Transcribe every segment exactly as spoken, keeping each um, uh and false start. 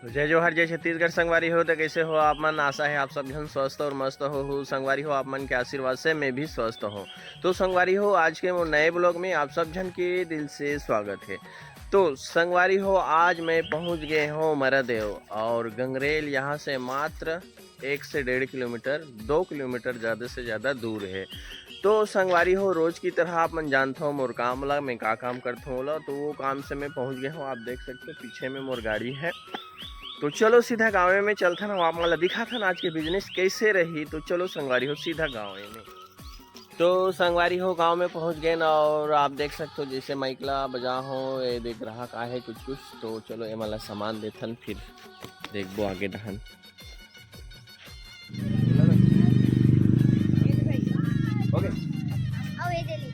जय जोहार, जय छत्तीसगढ़ संगवारी हो। तो कैसे हो आप मन? आशा है आप सब झन स्वस्थ और मस्त हो। हो संगवारी हो, आप मन के आशीर्वाद से मैं भी स्वस्थ हूँ। तो संगवारी हो, आज के मोर नए ब्लॉग में आप सब झन के दिल से स्वागत है। तो संगवारी हो, आज मैं पहुँच गए हूँ मरादेव और गंगरेल यहाँ से मात्र एक से डेढ़ किलोमीटर, दो किलोमीटर ज़्यादा से ज़्यादा दूर है। तो संगवारी हो, रोज की तरह आप मन जानत हो मोर काम ला, मैं का काम करत हूँ ओला। तो वो काम से मैं पहुँच गया हूँ। आप देख सकते हो पीछे में मोर गाड़ी है। तो चलो सीधा गाँव में चलथन, हम आप मन ला दिखाथन आज के बिजनेस कैसे रही। तो चलो संगवारी हो, सीधा गाँव में। तो संगवारी हो, गाँव में पहुँच गए ना, और आप देख सकते हो जैसे माइक ला बजा हो, ये देख ग्राहक आए है कुछ कुछ। तो चलो ये मला सामान देथन, फिर देखबो आगे डहन। हो गए? अउ ये दे ली।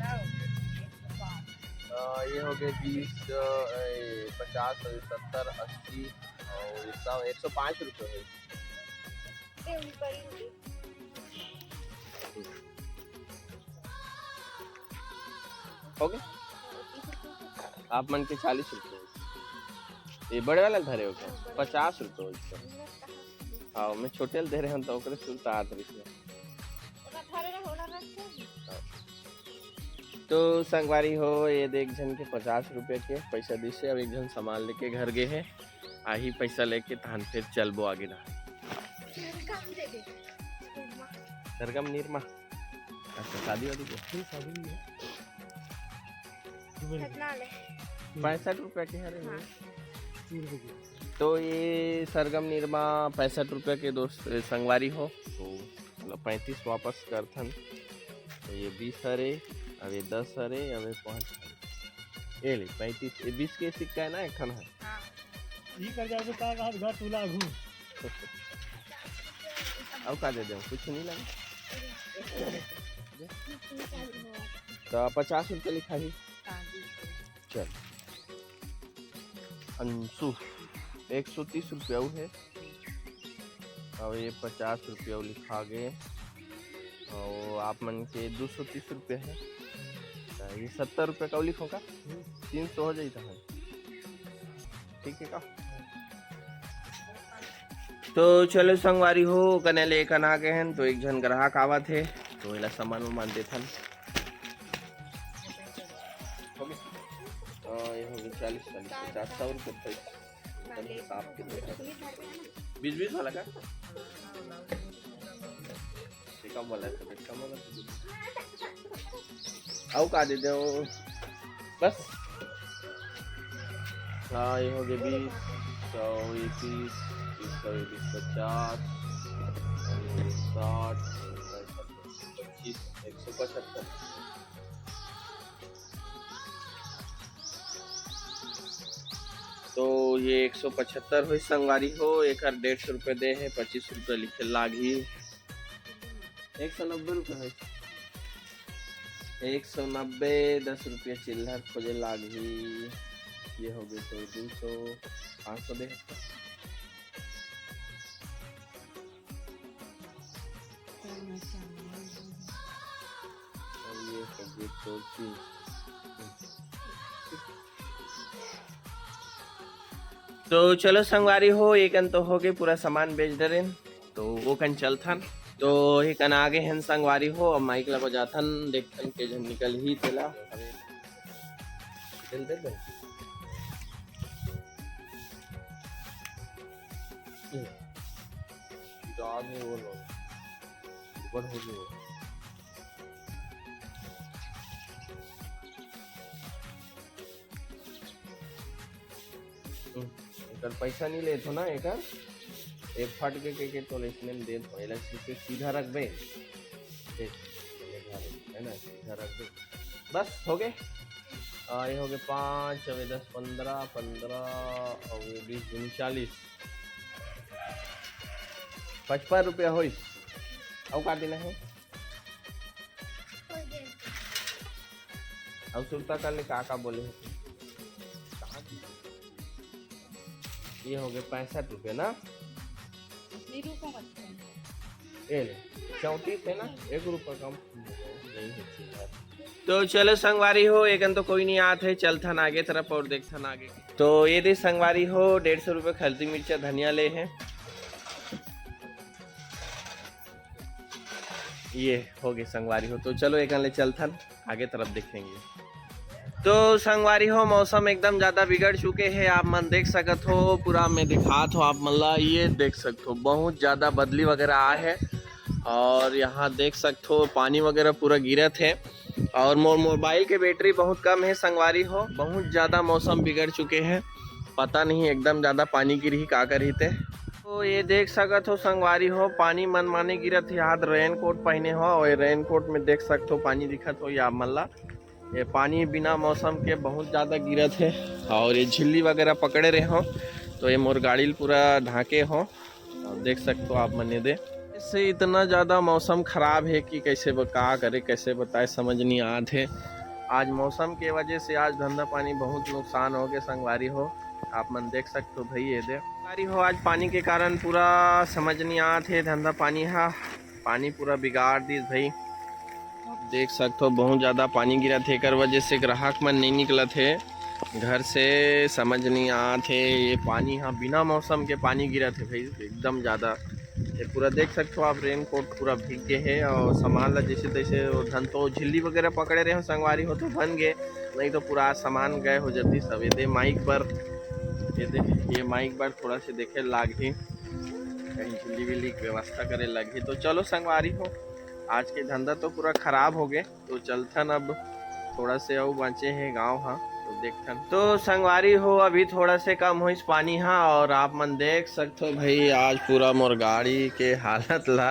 अ, ये हो गए बीस, अ, ए, पचास, सत्तर, अस्सी और सौ, एक सौ पाँच रुपये हो गए। ये ऊपर ही हो गई। हो गए? आप मन के चालीस रुपये हो गए। ये बड़े वाला धरे हो क्या? पचास रुपये हो गए। हाँ, मैं छोटे वाला दे रहे हूँ तो ओकरे सुरता आत रही है। तो संगवारी हो, ये दे एक झन के पचास रुपये के पैसा दिसे, अब एक झन सामान लेके घर गए है। आही पैसा लेके तहन फिर चलबो आगे ना। सरगम निरमा। अच्छा, शादी वादी के? ये शादी नहीं है। कितना ले? पैंसठ रुपये के है रे। हाँ। अस्सी रुपये के। तो ये सरगम निरमा पैंसठ रुपये के दोस्त, संगवारी हो, तो मतलब पैंतीस वापस करथन। तो ये बीस हरे, अब ये दस हरे, अब ये पाँच हरे। ये ले पैंतीस, ये बीस के सिक्का है ना, एक ठन है। हाँ। ई कर जाबे का कहा घर तू लागू। अब का दे दे, कुछ नहीं लगा। तो पचास रुपये लिखा ही। हाँ, जी। चल। अंशु, एक सौ तीस रुपया है। अब ये पचास रुपया लिखा गए। और आप मन के दो सौ तीस रुपया है। तो ये सत्तर रुपये का लिखो का? तीन सौ हो जाता है। ठीक है का? तो चलो संगवारी हो, कने ले कन आ गए हैं, तो एक झन ग्राहक आवत है, तो एला सामान उमान देथन। हो गए? हाँ, ये हो गए चालीस, चालीस, पचास, सौ रुपये पैसा। साफ के दे। बीस बीस वाला का? ये कम वाला है, तो कम वाला तो दे। आओ का दे दो। बस। हाँ, ये हो गए बीस, सौ, इक्कीस, बीस, सौ, इक्कीस, पचास, साठ, पच्चीस, एक सौ पचहत्तर। तो ये एक सौ पचहत्तर होई संगवारी हो, एकर डेढ़ सौ रुपये दे है, पच्चीस रुपये लिखे लागही। एक सौ नब्बे रुपये है। एक सौ नब्बे, दस रुपये चिल्लर खोजे लागही। ये हो गए तो दो सौ, पाँच सौ दे। और ये हो गए तो तीन। तो चलो संगवारी हो, एक अंत हो गए, पूरा सामान बेच डरेन। तो वो कन चलथन। तो ये कन आगे हन संगवारी हो, अब माइक ला बजाथन, देखथन के झन निकल ही तेला। चल दे बे। जान नहीं बोलो। ऊपर हो गए। हम्म, एकर पैसा नहीं लेत हो ना, एकर एक फट के, के, के तो इसने दे दो, एला सीधे सीधा रख बे। देख, ये घर है ना, सीधा रख बे। बस, हो गए। आ, ये हो गए पाँच, अब ये दस, पन्द्रह, पन्द्रह, और ये बीस दूनी चालीस। पचपन रुपया होइस। अउ का देना है? अब सुरता कर ले, का, का बोले हो? ये हो गए पैंसठ रुपये ना? ये ले, चौंतीस है ना, एक रुपया कम नहीं है चिल्लर। तो चलो संगवारी हो, एकन तो कोई नहीं आत है, चलथन आगे तरफ और देखथन आगे। तो ये दे संगवारी हो, डेढ़ सौ रुपये खलती मिर्चा धनिया ले है। ये हो गए संगवारी हो, तो चलो एकन ले चलथन, आगे तरफ देखेंगे। तो संगवारी हो, मौसम एकदम ज्यादा बिगड़ चुके हैं, आप मन देख सकत हो। पूरा मैं दिखात हो आप मन ला, ये देख सकत हो बहुत ज्यादा बदली वगैरह आ है। और यहाँ देख सकत हो पानी वगैरह पूरा गिरत है। और मोर मोबाइल के बैटरी बहुत कम है संगवारी हो, बहुत ज्यादा मौसम बिगड़ चुके हैं। पता नहीं एकदम ज्यादा पानी गिरही का करही ते। तो ये देख सकत हो संगवारी हो, पानी मनमाने गिरत है। यहाँ रेनकोट पहने हो और रेनकोट में देख सकत हो पानी दिखत हो ये आप मन ला। ये पानी बिना मौसम के बहुत ज्यादा गिरत है और ये झिल्ली वगैरह पकड़े रहे हो, तो ये मोर गाड़ी ल पूरा ढांके हो। आप देख सकते हो आप मन ये दे, इससे इतना ज्यादा मौसम खराब है कि कैसे ब-, का करे, कैसे बताए, समझ नहीं आत है। आज मौसम के वजह से आज धंधा पानी बहुत नुकसान हो गए संगवारी हो। आप मन देख सकते हो भाई ये दे संगवारी हो, आज पानी के कारण पूरा समझ नहीं आत है धंधा पानी हा। पानी पूरा बिगाड़ दिस भाई। देख सकत हो बहुत ज्यादा पानी गिरत हे, एकर वजह से ग्राहक मन नहीं निकलत हे घर से। समझ नहीं आत हे, ये पानी हा बिना मौसम के पानी गिरत हे भाई, एकदम ज्यादा। ये पूरा देख सकत हो आप, रेनकोट पूरा भीग गए हे और सामान ला जैसे तैसे, वो धन तो झिल्ली वगैरह पकड़े रहे हो संगवारी हो तो बन गए, नहीं तो पूरा सामान गए हो जाती सब। ये दे माइक बर, ये दे, ये माइक बर थोड़ा से देखे लाग ही, कहीं झिल्ली विल्ली के व्यवस्था करे लाग ही। तो चलो संगवारी हो, आज के धंधा तो पूरा खराब हो गए, तो चलथन अब, थोड़ा से अउ बाँचे हे गाँव हा, तो देखथन। तो संगवारी हो, अभी थोड़ा से कम होइस पानी हा, और आप मन देख सकथो भाई, आज पूरा मोर गाड़ी के हालत ला,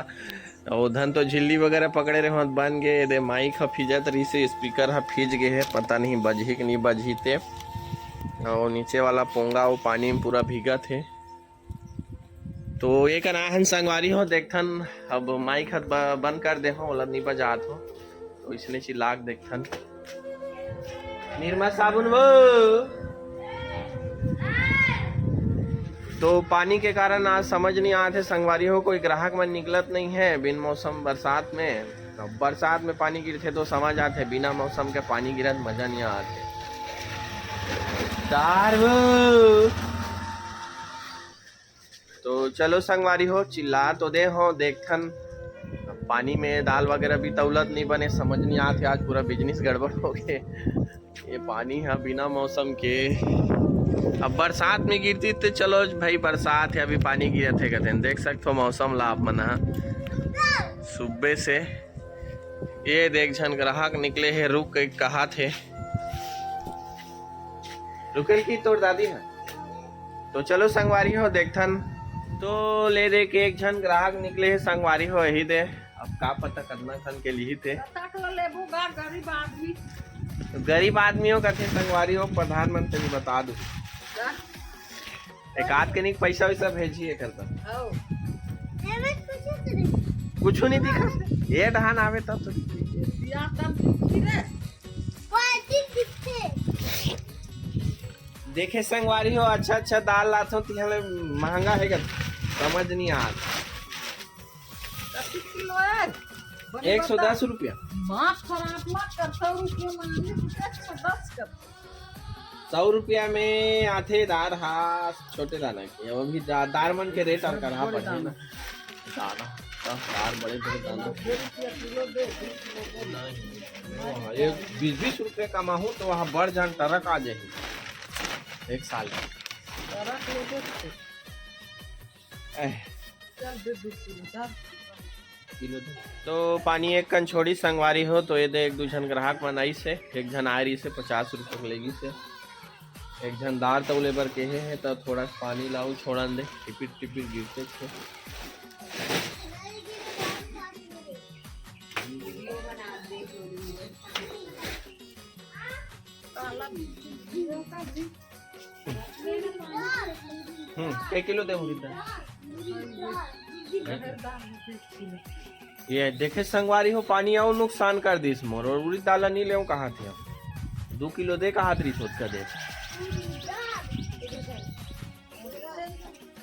ओ धन तो झिल्ली वगैरह पकड़े रहे होत बन गए, दे माइक हा फिजत रहिसे, स्पीकर हा फिज गए हे, पता नहीं बजही कि नहीं बजही ते। और नीचे वाला पोंगा वो पानी में पूरा भीगत हे। तो ये कना हन संगवारी हो, देखथन अब माइक हत ब-, बंद कर दे हो, ओला नहीं बजात हो, तो इसने चिल्ला के देखथन। निरमा साबुन वो। तो पानी के कारण आज समझ नहीं आत हे संगवारी हो, कोई ग्राहक मन निकलत नहीं है बिन मौसम बरसात में। अब बरसात में पानी गिरथे तो समझ आथे, बिना मौसम के पानी गिरत मजा नहीं आथे। दार वो। तो चलो संगवारी हो, चिल्ला तो दे हो, देखथन। अब पानी में दाल वगैरह भी तौलत नहीं बने, समझ नहीं आथे, आज पूरा बिजनेस गड़बड़ हो गए। ये पानी हा बिना मौसम के, अब बरसात में गिरती तो चलो भाई, बरसात है, अभी पानी गिरत हे कहते हैं। देख सकते हो मौसम ला आप मन हा सुबह से। ये देख झन ग्राहक निकले हे, रुक के कहा थे, रुकन की तोर दादी है। तो चलो संगवारी हो, देखथन। तो ले दे के एक झन ग्राहक निकले हे संगवारी हो, यही दे। अब का पता कतना खन के लिही थे। कतक ल लेबू गा, गरीब आदमी। तो गरीब आदमी हो कथे संगवारी हो, प्रधानमंत्री बता दू। का? एक आध के निक पैसा वैसा भेजी एकर त। हौ। कुछ नहीं दिखा। ये डहान आवे तब तो दिखी। या तब दिखी रे। देखे संगवारी हो, अच्छा अच्छा दाल लाथो, तिहां ले महंगा हे गा, समझ नहीं आत। दस किलो है। बने एक सौ दस बता। रुपया। माफ खराब मत कर, सौ रुपया मांगे तो एक सौ दस कर। सौ रुपया में आथे दार हा, छोटे दाना के। अब अभी दा-, दार मन के रेट और कढ़ा बड़े बढ़े दाना। ना। दाना, दस दार बड़े बड़े दाना। दो रुपया किलो दे, दो किलो दे। नहीं, वहाँ एक बीस बीस रुपया कमाहूँ तो वहाँ बढ़ जान, ट्रक आ जाही एक साल में। ट्रक ले दे तो। एह। चल दे दो किलो, चल। किलो दे। तो पानी एक कन छोड़ी संगवारी हो, तो ये दे एक दू झन ग्राहक मन आइस हे, एक झन आए रहिस हे पचास रुपया के लेगिस हे, एक झन दार तौले बर केहे हे, त थोड़ा पानी लाऊ छोड़न दे, टिपिर टिपिर गिरते छे। हम्म, के किलो दे उड़ीद दाल? ये देखे संगवारी हो, पानी अउ नुकसान कर दिस मोर, और उड़ीद दाल नहीं लेऊं कहा थे, दो किलो दे कहा थे, सोच कर दे।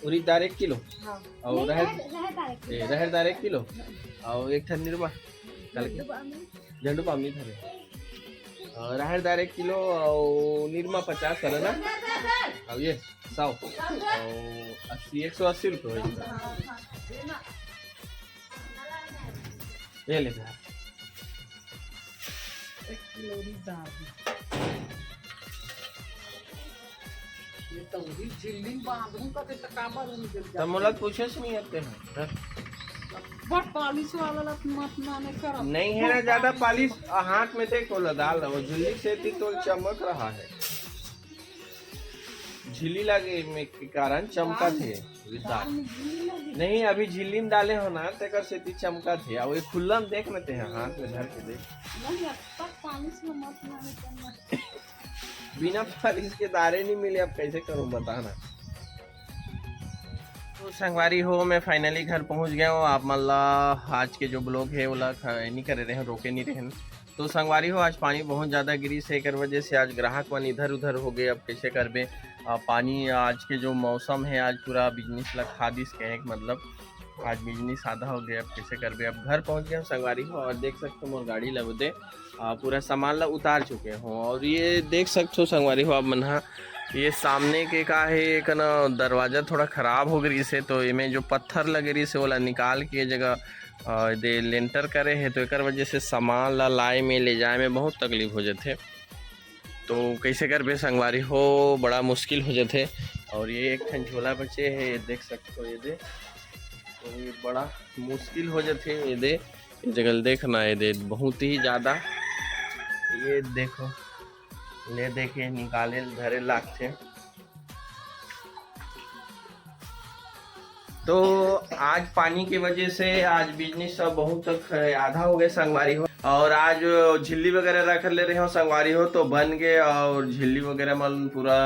उड़ीद दाल एक किलो। हाँ। और नहीं, रहर, रहर, रहर दाल एक ए, किलो। रहर दाल एक किलो। और एक ठन निरमा। कल के झंडू पाम नहीं धरे। राहर दार एक किलो, अउ निरमा पचास वाला ना, अउ ये सौ, अउ अस्सी, एक सौ अस्सी रुपये होही। ये ले दार। एक किलो दार। ये तो भी झिल्ली बांधूं का, तो काबर उन जल त मोला पूछे से नहीं आते हैं। बट पालिश वाला ला मत माने करम। नहीं है ना ज्यादा पालिश, हाथ में देख, ओला डाल रहा, वो झिल्ली से भी तो चमक रहा है। झिल्ली लगे में के कारण चमकत हे। दार में झिल्ली लगे। नहीं, अभी झिल्ली में डाले हो ना, तेकर सेती चमकत हे। अब ये खुल्ला में देख लेते हैं, हाथ में धर के देख। नहीं, अब तक पालिश में मत माने करना। बिना पालिश के दारे नहीं मिले, अब कैसे करूं बताना। तो संगवारी हो, मैं finally घर पहुंच गया हूँ। आप मन ला आज के जो vlog है, ओला ख-, नहीं करे रहे, रोके नहीं रहे। तो संगवारी हो, आज पानी बहुत ज़्यादा गिरिस हे, एकर वजह से आज ग्राहक मन इधर उधर हो गए। अब कैसे करबे, आ, पानी आज के जो मौसम है, आज पूरा बिजनेस ला खा दिस, कहे के मतलब आज बिजनेस आधा हो गया। अब कैसे करबे, अब घर पहुंच गए हम संगवारी हो, और देख सकते हो मोर गाड़ी ला ओदे, आ, पूरा सामान ला उतार चुके हो। और ये देख सकते हो संगवारी हो आप मन हा, ये सामने के का है, एक ना दरवाजा थोड़ा खराब हो गई से, तो एमे जो पत्थर लगे रही से, ओला निकाल के ये जगह, आ, दे लेंटर करे है, तो एकर वजह से सामान ला लाए में, ले जाए में बहुत तकलीफ हो जाथे। तो कैसे करबे संगवारी हो, बड़ा मुश्किल हो जाथे। और ये एक ठन झोला बचे है, ये देख सकते हो, ये दे, तो ये बड़ा मुश्किल हो जाथे। ये दे, ये जगह देखना, ये दे बहुत ही ज़्यादा, ये देखो, ले देखे निकाले धरे लागथे। तो आज पानी के वजह से आज बिजनेस सब बहुत तक आधा हो गए संगवारी हो। और आज झिल्ली वगैरह रख ले रहे हो संगवारी हो, तो बन गए और झिल्ली वगैरह मन पूरा,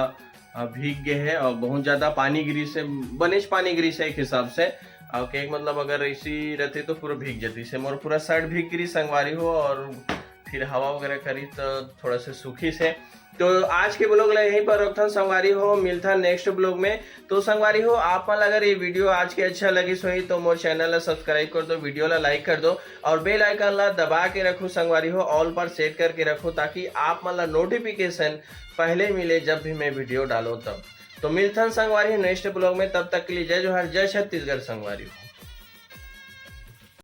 अ, भीग गए हैं और बहुत ज़्यादा पानी गिरी से, बनेच पानी गिरी से एक हिसाब से। और कहे के मतलब अगर ऐसी रहती तो पूरा भीग जाती से, मोर पूरा शर्ट भीग गिरी संगवारी हो, और फिर हवा वगैरह करी तो थोड़ा से सूखी से। तो आज के vlog ला यहीं पर रखथन संगवारी हो, मिलथन next vlog में। तो संगवारी हो, आप मन अगर ये video आज के अच्छा लगिस होही तो मोर channel ला subscribe कर दो, video ला like कर दो और bell icon ला दबा के रखो संगवारी हो, all पर set करके रखो, ताकि आप मन ला notification पहले मिले जब भी मैं video डालूं तब। तो मिलथन संगवारी हो next vlog में, तब तक के लिए जय जोहार, जय छत्तीसगढ़ संगवारी हो।